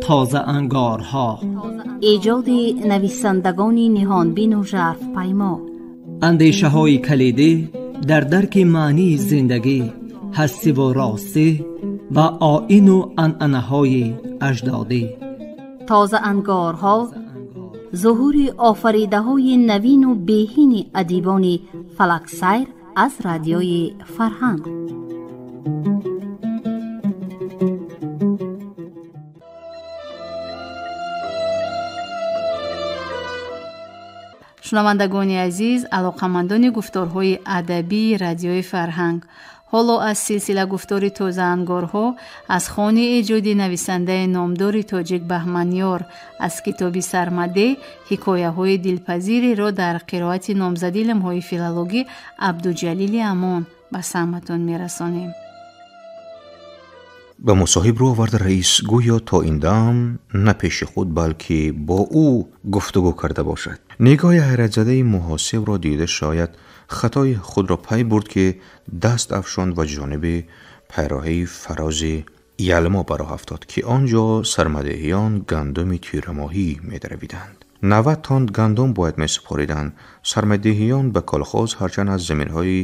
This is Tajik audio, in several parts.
Тозаангорҳо, эҷоди нависандагони ниҳонбину жарфпаймо, андешаҳои калидӣ дар дарки маънии зиндагӣ, ҳастиву ростӣ ва оину анъанаҳои аҷдодӣ. Тозаангорҳо зуҳури офаридаҳои навину беҳини адибони фалаксайр аз Радиои Фарҳанг. Шунавандагони азиз, алоқамандони гуфторҳои адабии Радиои Фарҳанг, ҳоло аз силсила гуфтори тозаангорҳо аз хони эҷоди нависандаи номдори тоҷик Баҳманёр аз китоби Сармаде ҳикояҳои дилпазиреро дар қироати номзади илмҳои филологӣ Абдуҷалили Амон ба самъатон мерасонем. Ба мусоҳиб рӯ овард раис, гӯё то ин дам на пеши худ, балки бо ӯ гуфтугӯ карда бошад. Нигоҳи ҳайратзадаи муҳосибро дида шояд хатои худро пай бурд, ки даст афшонд ва ҷониби пайроҳаи фарози Ялмо ба роҳ афтод, ки он ҷо сармадеҳиён гандуми тирамоҳӣ медаравиданд. 90 тонн гандум бояд месупориданд. Сармадеҳиён ба колхоз ҳарчанд аз заминҳои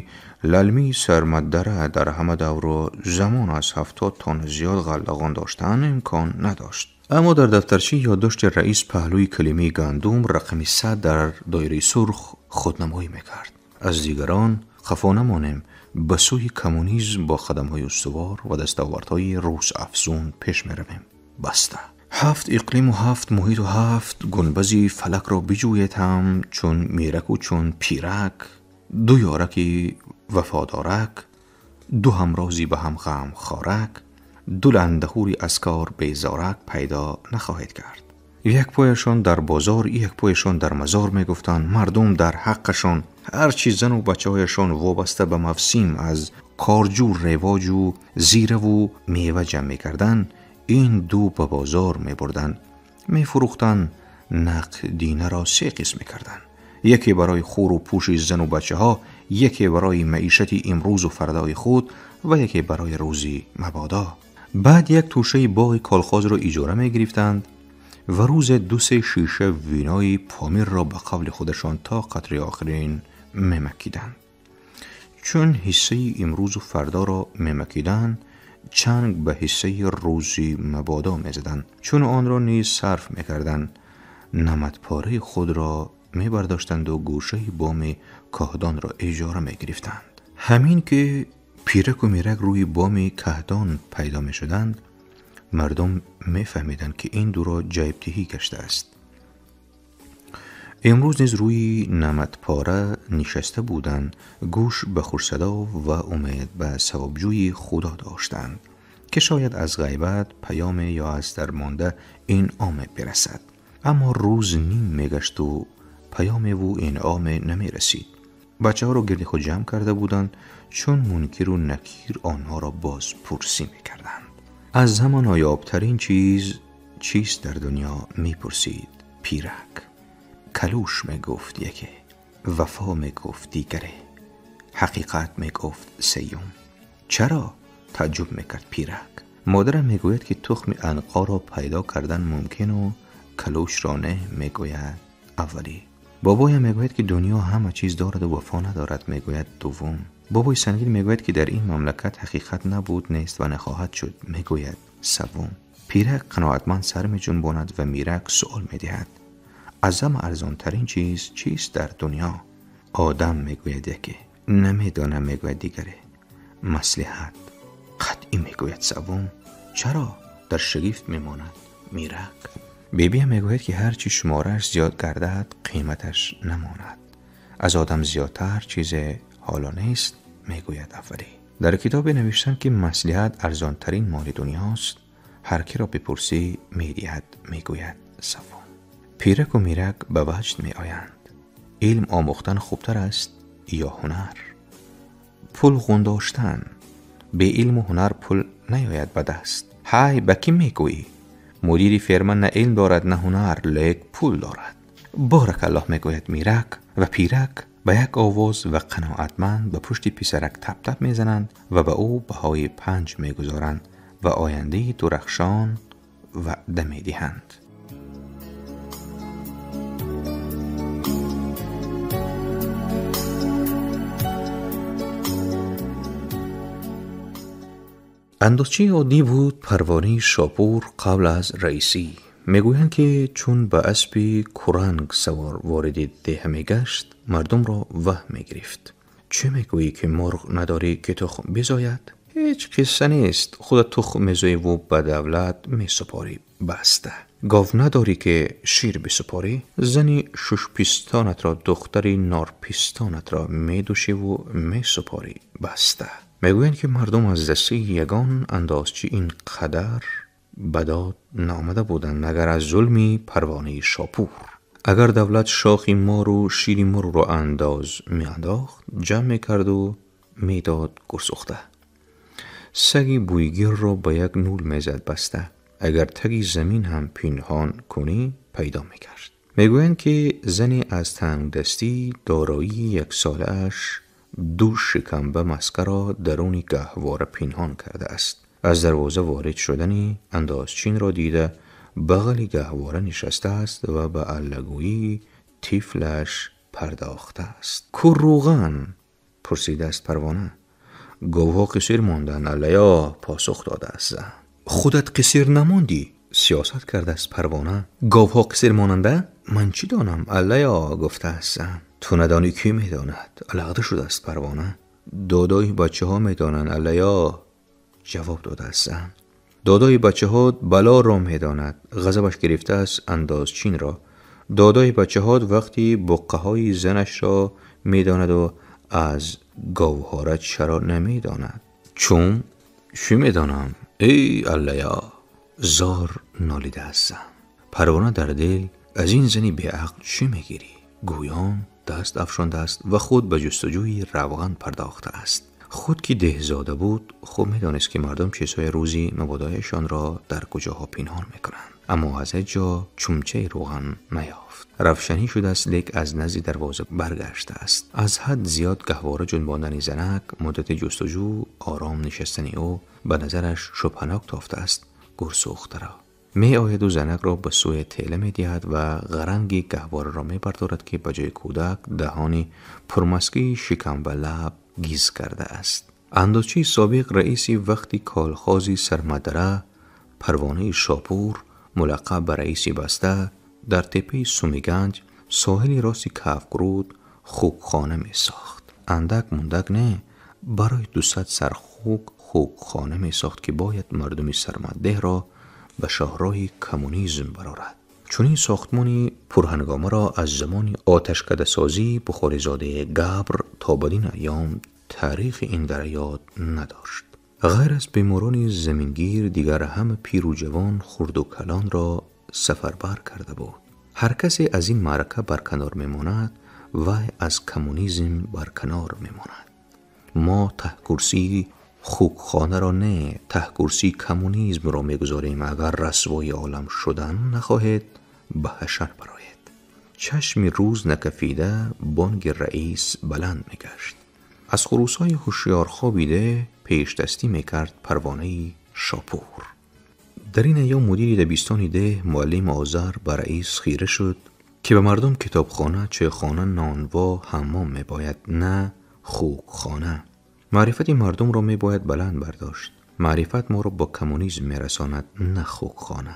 лалмии сармаддара дар ҳама давру замон аз 70 тонн зиёд ғаллағон доштан имкон надошт. Аммо дар дафтарчаи ёддошти раис паҳлӯи калимаи гандум рақами 100 дар доираи сурх худнамоӣ мекард. Аз дигарон қафо намонем, ба сӯи коммунизм бо қадамҳои устувор ва дастовардҳои рӯзафзун пеш меравем. Баста. 7 иқлиму 7 муҳиту 7 гунбази фалакро биҷӯед ҳам чун мираку чун пирак, ду ёраки вафодорак, ду ҳамрози ба ҳам ғамхорак, ду ландаҳури аз кор безорак пайдо нахоҳед кард. Як пояшон дар бозор, як пояшон дар мазор мегуфтанд. Мардум дар ҳаққашон ҳарчи зану бачаҳояшон вобаста ба мавсим аз корҷӯ, ревоҷу зираву мева ҷамъ мекарданд, ин ду ба бозор мебурданд, мефурӯхтанд. Нақдинаро се қисм мекарданд: яке барои хӯру пӯши зану бачаҳо, яке барои маишати имрӯзу фардои худ ва яке барои рӯзи мабодо. Баъд як тӯшаи боғи колхозро иҷора мегирифтанд ва рӯзе 2-3 шиша винои помирро ба қавли худашон то қатри охирин мемакиданд. Чун ҳиссаи имрӯзу фардоро мемакиданд, чанг ба ҳиссаи рӯзи мабодо мезаданд, чун онро низ сарф мекарданд. Намадпораи худро мебардоштанду гӯшаи боми коҳдонро иҷора мегирифтанд. Ҳамин ки пираку мирак рӯи боми каҳдон пайдо мешуданд, мардум мефаҳмиданд, ки ин дуро ҷайбдиҳӣ гаштааст. Имрӯз низ рӯи намадпора нишаста буданд, гӯш ба хушсадо ва умед ба савобҷӯи Худо доштанд, ки шояд аз ғайбат паёме ё аз дармонда инъоме бирасад. Аммо рӯз ним мегашту паёмеву инъоме намерасид. Бачаҳоро гирди худ ҷамъ карда буданд, чун мункиру накир онҳоро бозпурсӣ мекарданд. Аз ҳама ноёбтарин чиз чист дар дунё? Мепурсид пирак. Калуш мегуфт яке, вафо мегуфт дигаре, ҳақиқат мегуфт сеюм. Чаро? Таъҷуб мекард пирак. Модарам мегӯяд, ки тухми анқоро пайдо кардан мумкину калушро не, мегӯяд аввалӣ. Бобоям мегӯяд, ки дунё ҳама чиз дораду вафо надорад, мегӯяд дуввум. Бобои сангин мегӯяд, ки дар ин мамлакат ҳақиқат набуд, нест ва нахоҳад шуд, мегӯяд севум. Пирак қаноатманд сар меҷунбонад ва мирак суол медиҳад: аз ҳама арзонтарин чиз чист дар дунё? Одам, мегӯяд яке. Намедонам, мегӯяд дигаре. Маслиҳат, қатъӣ мегӯяд севум. Чаро? Дар шигифт мемонад мирак. Бибиям мегӯяд, ки ҳарчи шуморааш зиёд гардад, қиматаш намонад. Аз одам зиёдтар чизе ҳоло нест, мегӯяд аввалӣ. Дар китобе навиштанд, ки маслиҳат арзонтарин моли дунёст. Ҳар киро бипурсӣ медиҳад, мегӯяд севум. Пираку мирак ба ваҷд меоянд. Илм омӯхтан хубтар аст ё ҳунар? Пул ғундоштан. Бе илму ҳунар пул наёяд ба даст. Ҳай, ба кӣ мегӯӣ? Мудири ферма на илм дорад, на ҳунар, лек пул дорад. Боракаллоҳ, мегӯяд мирак ва пирак به یک آواز و قناعتمند به پشت پسرک تپ تپ میزنند و به او بهای 5 میگذارند و آینده درخشان وعده میدهند. اندازچی عادی بود پروانه شاپور قبل از رئیسی. میگویند که چون به اسب کرنگ سوار وارد ده میگشت مردم را وهم میگرفت. چه میگویی که مرغ نداری که تخم بزاید؟ هیچ قصه نیست، خودت تخم میزایی و به دولت میسپاری بسته. گاو نداری که شیر بسپاری؟ زنی شش پیستانت را، دختری نار پیستانت را میدوشی و میسپاری بسته. میگویند که مردم از دسته یگان اندازچی این قدر بداد نامده بودند مگر از ظلمی پروانه شاپور. اگر دولت شاخی مار و شیری مار را انداز می انداخت، جمع می کرد و می داد گرسوخته. سگی بویگیر را با یک نول می زد بسته. اگر تگی زمین هم پنهان کنی پیدا می کرد. می گویند که زنی از تنگ دستی دارایی 1 ساله اش 2 شکمبه مسکه را درون گهواره پنهان کرده است. از دروازه وارد شدنی اندازچین را دیده بغل گهواره نشسته است و به علگویی تیفلش پرداخته است. کو روغن؟ پرسیده است پروانه. گاوها قصیر ماندن علیا، پاسخ داده است زن. خودت قصیر نماندی؟ سیاست کرده است پروانه. گاوها قصیر ماننده؟ من چی دانم علیا، گفته است زن. تو ندانی کی میداند؟ علقده شده است پروانه. دادای بچه ها میدانند علیا، جواب داده است زن. دادای بچه ها بلا را میداند، غضبش گرفته است اندازچین را. دادای بچه ها وقتی بقه های زنش را میداند و از گوهاره چرا نمیداند؟ چون چی میدانم ای علیا، زار نالیده است زن. پروانه در دل از این زنی بیعقل چی میگیری؟ گویان دست افشانده است و خود به جستجوی روغن پرداخته است. خود که دهزاده بود خوب میدانست که مردم چیزهای روزی مبادایشان را در کجاها پنهان میکنند، اما از هیچ جا چمچه روغن نیافت. روشنی شده است لیک از نزد دروازه برگشته است. از حد زیاد گهواره جنباندن زنک، مدت جستجو، آرام نشستن او به نظرش شبهناک تافته است. گرسوخته را می آید و زنک را به سوی تیله می دهد و غرنگ گهواره را می بردارد که به جای کودک دهانی پرمسکی شکم و لب گیز کرده است. اندازچی سابق رئیسی وقتی کالخازی سرمدره پروانه شاپور ملقب به رئیسی بسته در تپه سومیگنج ساحل راست کفگرود خوکخانه می ساخت. اندک مندک نه، برای 200 سر خوک خوکخانه می ساخت که باید مردم سرمده را به شاهراه کمونیسم برآورد. چنین ساختمانی پرهنگامه را از زمان آتشکده سازی بخاریزاده گبر تا بدین ایام تاریخ این در یاد نداشت. غیر از بیماران زمینگیر دیگر همه پیر و جوان، خرد و کلان را سفربر کرده بود. هر کسی از این معرکه برکنار میماند و از کمونیسم برکنار میماند. ما ته کرسی خوکخانه را نه، ته کرسی کمونیسم را میگذاریم. اگر رسوای عالم شدن نخواهید به حشر برآید. چشم روز نکفیده بانگ رئیس بلند میگشت. از خروس‌های هوشیار خوابیده پیش دستی میکرد پروانه شاپور. در این ایام مدیر دبیستان ده معلم آذر به رئیس خیره شد که به مردم کتابخانه، چایخانه، نانوا، حمام میباید، نه خوکخانه. معرفت مردم را میباید بلند برداشت. معرفت ما را با کمونیسم میرساند، نه خوکخانه.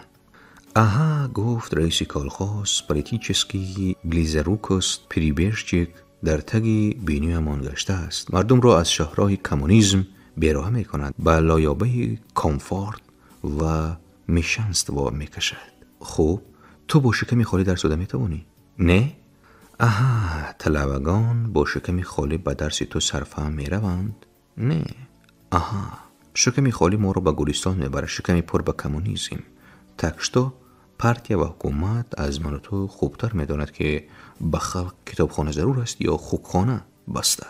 اها، گفت رئیس کالخاس پلیتیچسکی بلیزروکوس پریبرچیک در تگی بینیمان گشته است. مردم را از شهرهای کمونیسم بیراه میکند، به لایابه کامفورت و میشنست و میکشد. خب تو با شکمی خالی درس داده میتوانی؟ نه؟ اها، طلبگان با شکمی خالی به درس تو صرفه میروند؟ نه. اها، شکمی خالی ما را به گلستان میبرد، شکمی پر به کمونیسم. تکشتو پارتیا و حکومت از من و تو خوبتر میداند که به خلق کتابخانه ضرور است یا خوکخانه بسته.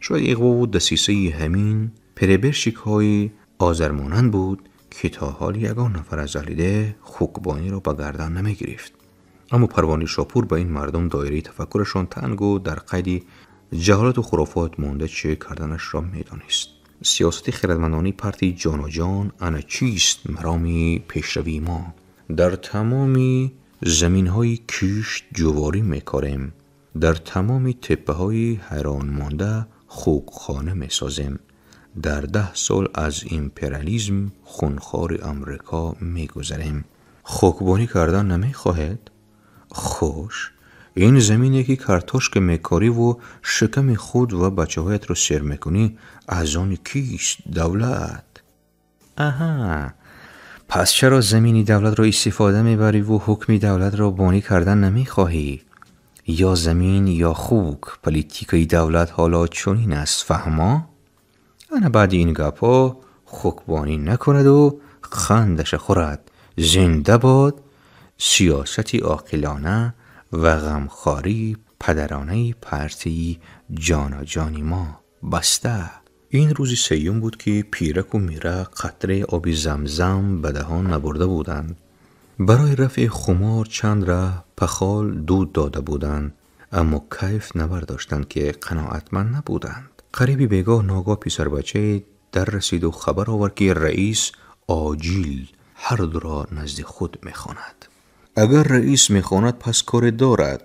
شاید اغوا و دسیسه همین پریبرشیک های آذرمانند بود که تا حال یگان نفر از اهل خوکبانی را به گردن نمی گرفت. اما پروانه شاپور به این مردم دایره تفکرشان تنگ و در قید ҷаҳолату хурофот монда чӣ карданашро медонист. Сиёсати хирадмандонаи партии ҷоноҷон ана чист мароми пешравии мо. Дар тамоми заминҳои кишт ҷуворӣ мекорем, дар тамоми теппаҳои ҳайронмонда хукхона месозем, дар 10 сол аз империализм хунхори Амрико мегузарем. Хокбонӣ кардан намехоҳед? Хуш, ин замине ки картошка мекориву шиками худ ва бачаҳоятро сер мекунӣ, аз они кист? Давлат. Аҳа, пас чаро замини давлатро истифода мебариву ҳукми давлатро бонӣ кардан намехоҳӣ? Ё замин ё хук. Политикаи давлат ҳоло чунин аст, фаҳмо? Ана баъди ин гапҳо хукбонӣ накунаду хандаша хӯрад. Зинда бод сиёсати оқилона ва ғамхории падаронаи партии ҷоноҷони мо. Баста. Ин рӯзи сеюм буд, ки пираку мира қатраи оби замзам ба даҳон набурда буданд. Барои рафъи хумор чанд раҳ пахол дуд дода буданд, аммо кайф набардоштанд, ки қаноатманд набуданд. Қариби бегоҳ ногоҳ писарбачае дар расиду хабар овард, ки раис оҷил ҳар дуро назди худ мехонад. Агар раис мехонад, пас коре дорад.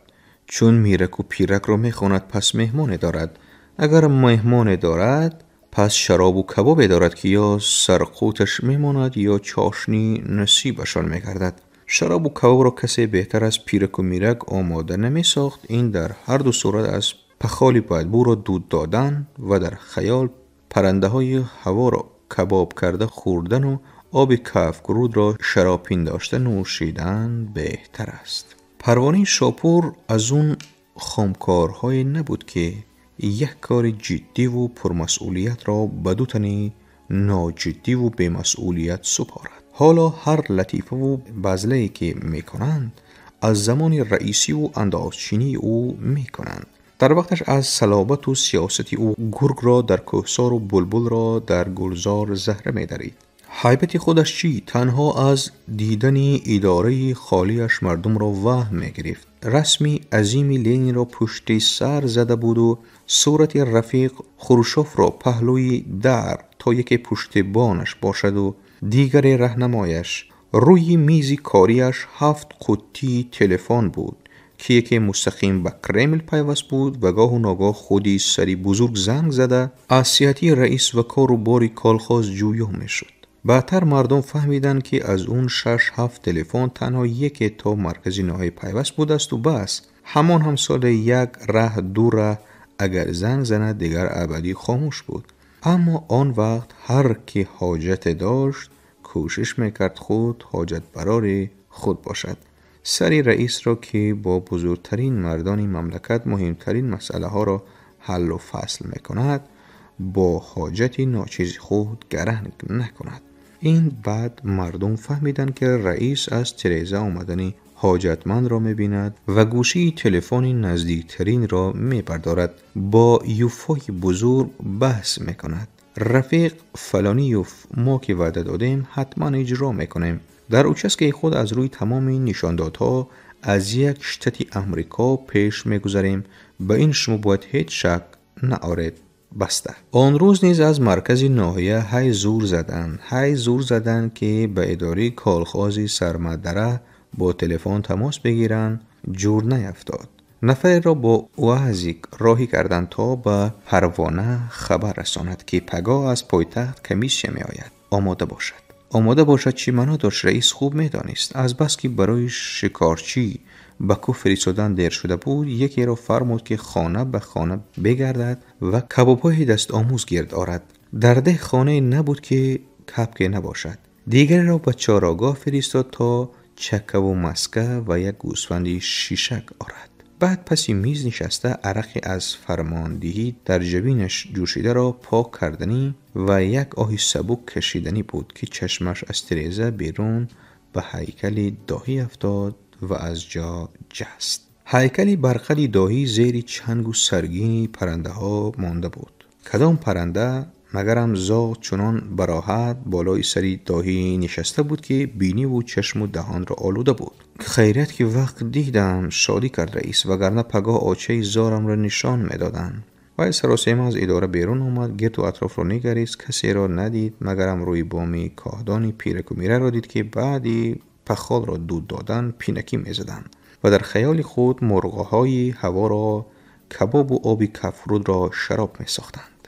Чун мираку пиракро мехонад, пас меҳмоне дорад. Агар меҳмоне дорад, пас шаробу кабобе дорад, ки ё сарқуташ мемонад, ё чошни насибашон мегардад. Шаробу кабобро касе беҳтар аз пираку мирак омода намесохт. Ин дар ҳар ду сурат аз пахоли бадбӯро дуд додан ва дар хаёл паррандаҳои ҳаворо кабоб карда хӯрдану оби кафкрудро шароб пиндошта нӯшидан беҳтар аст. Парвонаи Шопур аз он хомкорҳое набуд, ки як кори ҷиддиву пурмасъулиятро ба ду тани ноҷиддиву бемасъулият супорад. Ҳоло ҳар латифаву базлае ки мекунанд, аз замони раисиву андозчинии ӯ мекунанд. Дар вақташ аз салобату сиёсати ӯ гургро дар кӯҳсору булбулро дар гулзор заҳра медарид. Ҳайбати худаш чӣ? Танҳо аз дидани идораи холиаш мардумро ваҳм мегирифт. Расми азими Ленинро пушти сар зада буду сурати рафиқ Хрушёвро паҳлӯи дар, то яке пуштибонаш бошаду дигаре раҳнамояш. Рӯи мизи кориаш 7 қуттии телефон буд, ки яке мустақим ба Кремл пайваст буд ва гоҳу ногоҳ худи сари бузург занг зада аз сиҳатии раис ва кору бори колхоз ҷӯё мешуд. Баъдтар мардум фаҳмиданд, ки аз он 6-7 телефон танҳо яке то маркази ноҳия пайваст будасту бас. Ҳамон ҳам соли як раҳ ду раҳ агар занг занад, дигар абадӣ хомӯш буд. Аммо он вақт ҳар ки ҳоҷате дошт, кӯшиш мекард худ ҳоҷатбарори худ бошад. Сари раисро, ки бо бузургтарин мардони мамлакат муҳимтарин масъалаҳоро ҳаллу фасл мекунад, бо ҳоҷати ночизи худ гаранг накунад. Ин баъд мардум фаҳмиданд, ки раис аз тиреза омадани ҳоҷатмандро мебинад ва гӯшии телефони наздиктаринро мебардорад, бо юфои бузург баҳс мекунад. Рафиқ фалониюф, мо ки ваъда додем, ҳатман иҷро мекунем. Дар участкаи худ аз рӯи тамоми нишондодҳо аз як штати Амрико пеш мегузарем. Ба ин шумо бояд ҳеҷ шак наоред. Баста. Он рӯз низ аз маркази ноҳия ҳай зур заданд, ҳай зур заданд, ки ба идораи колхози Сармадара бо телефон тамос бигиранд, ҷур наяфтод. Нафареро бо уазик роҳӣ карданд, то ба Парвона хабар расонад, ки пагоҳ аз пойтахт комиссия меояд, омода бошад. Омода бошад чӣ маъно дошт, раис хуб медонист. Азбаски барои шикорчӣ ба кӯҳ фиристодан дер шуда буд, якеро фармуд, ки хона ба хона бигардад ва кабобҳои дастомӯз гирд орад. Дар деҳ хонае набуд, ки кабке набошад. Дигареро ба чорогоҳ фиристод, то чакаву маска ва як гӯсфанди шишак орад. Баъд паси миз нишаста арақи аз фармондиҳӣ дар ҷабинаш ҷӯшидаро пок карданӣ ва як оҳи сабук кашиданӣ буд, ки чашмаш аз тиреза берун ба ҳайкали доҳӣ афтод ва аз ҷо ҷаст. Ҳайкали барқади доҳӣ зери чангу саргини паррандаҳо монда буд. Кадом парранда, магарам зоғ, чунон бароҳат болои сари доҳӣ нишаста буд, ки биниву чашму даҳонро олуда буд. Хайрият ки вақт дидам, шодӣ кард раис, вагарна пагоҳ очаи зорамро нишон медоданд. Вай саросема аз идора берун омад, гирду атрофро нигарист, касеро надид, магарам рӯи боми коҳдони пираку мираро дид, ки баъди пахолро дуд додан пинакӣ мезаданд ва дар хаёли худ мурғҳои ҳаворо кабобу оби кафрудро шароб месохтанд.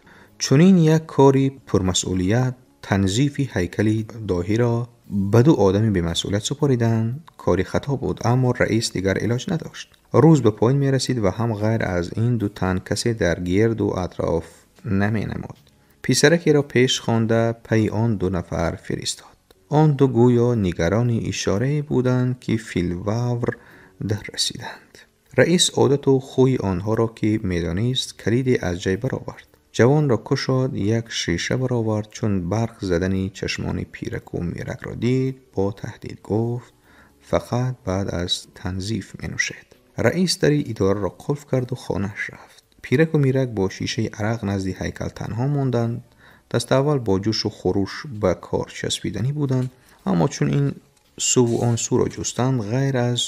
Чунин як кори пурмасъулият, танзифи ҳайкали доҳиро ба ду одами бемасъулият супориданд, кори хато буд, аммо раис дигар илоҷ надошт. Рӯз ба поён мерасид ва ҳам ғайр аз ин ду тан касе дар гирду атроф наменамуд. Писаракеро пеш хонда пайи он ду нафар фиристод. Он ду гӯё нигарони ишорае буданд, ки филвавр дар расиданд. Раис одату хӯи онҳоро ки медонист, калиде аз ҷай баровард. Ҷавонро кушод, як шиша баровард. Чун барқ задани чашмони пираку миракро дид, бо таҳдид гуфт: фақат баъд аз танзиф менӯшед. Раис дари идораро қулф карду хонааш рафт. Пираку мирак бо шишаи арақ назди ҳайкал танҳо монданд. Даставвал бо ҷӯшу хуруш ба кор часпиданӣ буданд, аммо чун ин суву он суро ҷустанд, ғайр аз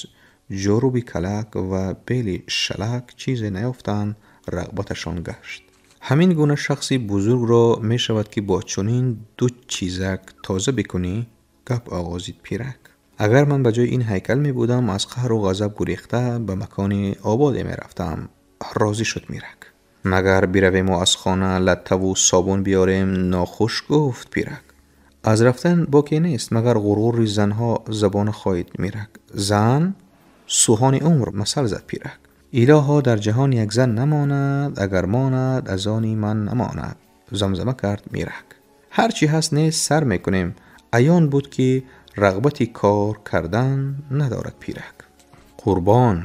ҷоруби калак ва бели шалак чизе наёфтанд, рағбаташон гашт. Ҳамин гуна шахси бузургро мешавад, ки бо чунин ду чизак тоза бикунӣ, гап оғозид пирак. Агар ман ба ҷои ин ҳайкал мебудам, аз қаҳру ғазаб гурехта ба макони ободе мерафтам, розӣ шуд мирак. Магар биравему аз хона латтаву собун биёрем, нохуш гуфт пирак. Аз рафтан боке нест, магар ғурғури занҳо забона хоҳид мирак. Зан сӯҳони умр, масал зад пирак. Илоҳо, дар ҷаҳон як зан намонад, агар монад, аз они ман намонад, замзама кард мирак. Ҳар чӣ ҳаст нест сар мекунем. Аён буд, ки рағбати кор кардан надорад пирак. Қурбон,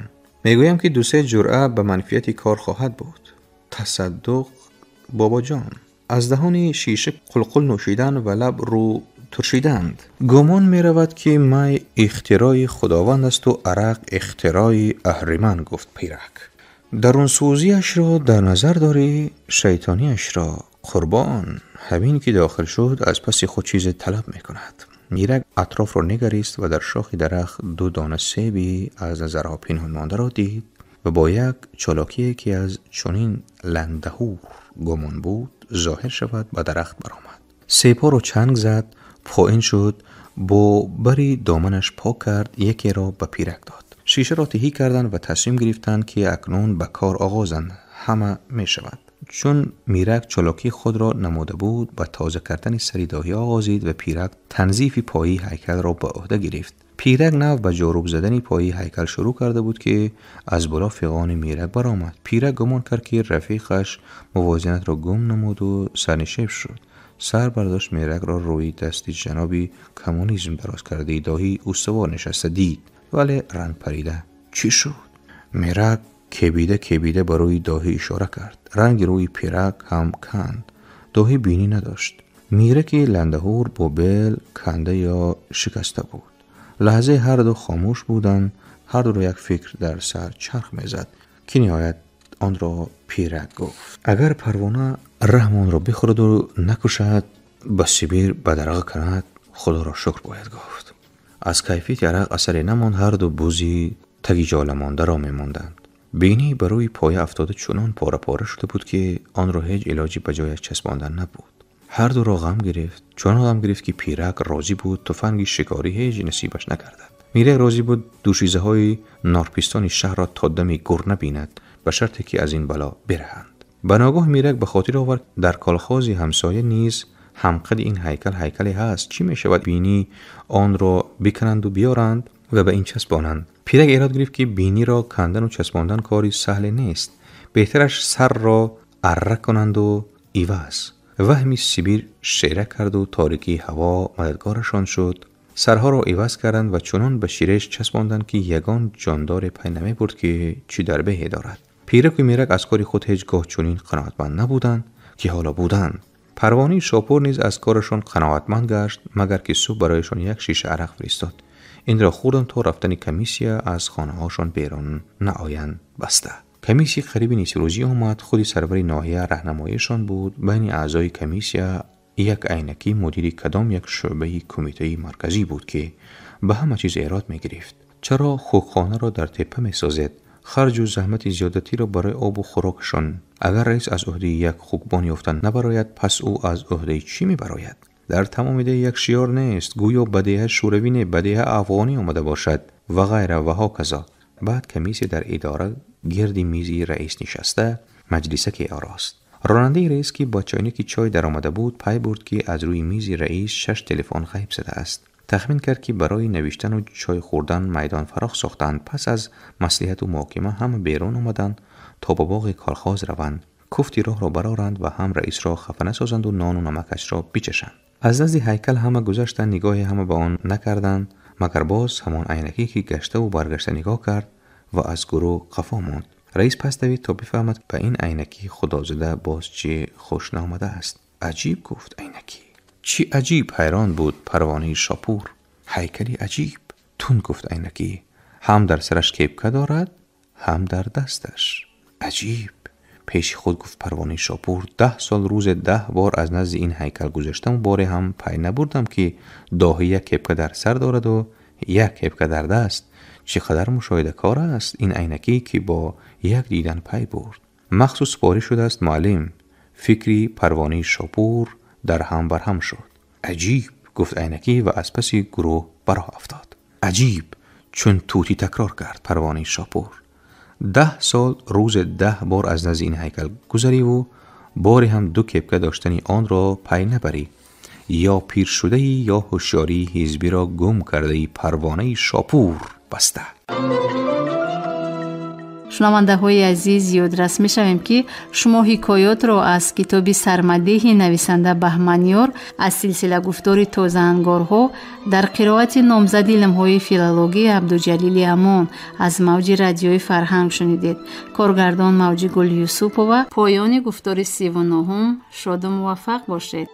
мегӯям, ки ду-се ҷуръа ба манфиати кор хоҳад буд. Тасаддуқ, бобоҷон. Аз даҳони шиша қулқул нӯшидан ва лаб рӯ туршиданд. Гумон меравад, ки май ихтирои худованд асту арақ ихтирои аҳриман, гуфт пирак. Дарунсӯзиашро дар назар дорӣ, шайтониашро, қурбон. Ҳамин ки дохил шуд, аз паси худ чизе талаб мекунад. Мирак атрофро нигарист ва дар шохи дарахт ду дона себи аз назарҳо пинҳон мондаро дид ва бо як чолокие, ки аз чунин ландаҳур гумон буд зоҳир шавад, ба дарахт баромад. Себҳоро чанг зад, поин шуд, бо бари доманаш пок кард, якеро ба пирак дод. Шишаро тиҳӣ карданд ва тасмим гирифтанд, ки акнун ба кор оғозанд, ҳама мешавад. Чун мирак чолокии худро намуда буд, ба тоза кардани сари доҳӣ оғозид ва пирак танзифи поии ҳайкалро ба ӯҳда гирифт. Пирак нав ба ҷоруб задани поии ҳайкал шурӯъ карда буд, ки аз боло фиғони мирак баромад. Пирак гумон кард, ки рафиқаш мувозинатро гум намуду сарнишеб шуд. Сар бардошт, миракро рӯи дасти ҷаноби коммунизм дароз кардаи доҳӣ устувор нишаста дид, вале ранг парида. Чӣ шуд? Мирак кебида кебида ба рӯи доҳӣ ишора кард. Ранги рӯи пирак ҳам канд. Доҳӣ бинӣ надошт. Мираки ландаҳур бо бел канда ё шикаста буд. Лаҳзаи ҳар ду хомӯш буданд. Ҳар дуро як фикр дар сар чарх мезад, ки ниҳоят онро пирак гуфт: агар парвона раҳмонро бихӯраду накушад, ба Сибир бадарға кунад, худоро шукр бояд гуфт. Аз кайфияти арақ асаре намонд, ҳар ду бузи таги ҷоламондаро мемонданд. Бинӣ ба рӯи поя афтода чунон пора-пора шуда буд, ки онро ҳеҷ илоҷи ба ҷояш часпондан набуд. Ҳар дуро ғам гирифт, чунон ғам гирифт, ки пирак розӣ буд туфанги шикорӣ ҳеҷ насибаш нагардад. Мирак розӣ буд дӯшизаҳои норпистони шаҳрро то дами гур набинад, ба шарте ки аз ин бало бираҳанд. Ба ногоҳ мирак ба хотир овард, дар колхози ҳамсоя низ ҳамқади ин ҳайкал ҳайкале ҳаст. Чӣ мешавад бинӣ онро бикананду биёранд ва ба ин часпонанд? Пирак эрод гирифт, ки биниро кандану часпондан кори саҳле нест. Беҳтараш сарро арра конанду иваз. Ваҳми Сибир шера карду торикии ҳаво мададгорашон шуд. Сарҳоро иваз карданд ва чунон ба ширеш часпонданд, ки ягон ҷондоре пай намебурд, ки чӣ дарбеҳе дорад. Пираку мирак аз кори худ ҳеҷ гоҳ чунин қаноатманд набуданд, ки ҳоло буданд. Парвонаи шопур низ аз корашон қаноатманд гашт, магар ки субҳ барояшон як шиша арақ фиристод. Инро хӯрданд то рафтани комиссия аз хонаҳошон берун наоянд баста. Комиссия қариби нисфирӯзӣ омад. Худи сарвари ноҳия раҳнамоишон буд. Байни аъзои комиссия як айнакӣ мудири кадом як шӯъбаи кумитаи марказӣ буд, ки ба ҳама чиз эрод мегирифт. Чаро хукхонаро дар теппа месозед? харҷу заҳмати зиёдатиро барои обу хӯрокашон. Агар раис аз ӯҳдаи як хукбон ёфтан набарояд, пас ӯ аз ӯҳдаи чӣ мебарояд? Дар тамоми деҳ як шиёр нест, гӯё ба деҳа шӯравӣ не, ба деҳа афғонӣ омада бошад ва ғайра ва ҳоказо. Баъд комиссия дар идора гирди мизи раис нишаста маҷлисаке орост. Ронандаи раис, ки бо чойники чой даромада буд, пай бурд, ки аз рӯи мизи раис 6 телефон ғайб задааст. Тахмин кард, ки барои навиштану чой хӯрдан майдон фарох сохтанд. Пас аз маслиҳату муҳокима ҳама берун омаданд то ба боғи колхоз раванд, куфти роҳро бароранд ва ҳам раисро хафа насозанду нону намакашро бичашанд. Аз назди ҳайкал ҳама гузаштанд, нигоҳе ҳама ба он накарданд, магар боз ҳамон айнакӣ, ки гаштаву баргашта нигоҳ кард ва аз гурӯҳ қафо монд. Раис пас давид то бифаҳмад, ба ин айнакӣ худозада боз чӣ хуш наомадааст. Аҷиб, гуфт айнакӣ. Чӣ аҷиб, ҳайрон буд Парвонаи Шопур. Ҳайкали аҷиб, тунд гуфт айнакӣ. Ҳам дар сараш кепка дорад, ҳам дар дасташ. Аҷиб, пеши худ гуфт Парвонаи Шопур. 10 сол рӯзе 10 бор аз назди ин ҳайкал гузаштаму боре ҳам пай набурдам, ки доҳӣ як кепка дар сар дораду як кепка дар даст. Чӣ қадар мушоҳидакор аст ин айнакӣ, ки бо як дидан пай бурд. Махсус супорӣ шудааст, муаллим. Фикри Парвонаи Шопур дар ҳам барҳам шуд. Аҷиб, гуфт айнакӣ ва аз паси гурӯҳ ба роҳ афтод. Аҷиб, чун тӯтӣ такрор кард Парвонаи Шопур. 10 сол рӯзе 10 бор аз назди ин ҳайкал гузариву боре ҳам 2 кепка доштани онро пай набарӣ. Ё пир шудаӣ, ё ҳушёрии ҳизбиро гум кардаи Парвонаи Шопур баста. Шунавандаҳои азиз, ёдрас мешавем, ки шумо ҳикоётро аз китоби Сармадеҳи нависанда Баҳманёр аз силсила гуфтори Тозаангорҳо дар қироати номзади илмҳои филологӣ Абдуҷалили Амон аз мавҷи радиои Фарҳанг шунидед. Коргардон Мавҷигул Юсупова. Поёни гуфтори 39-ум. Шоду муваффақ бошед.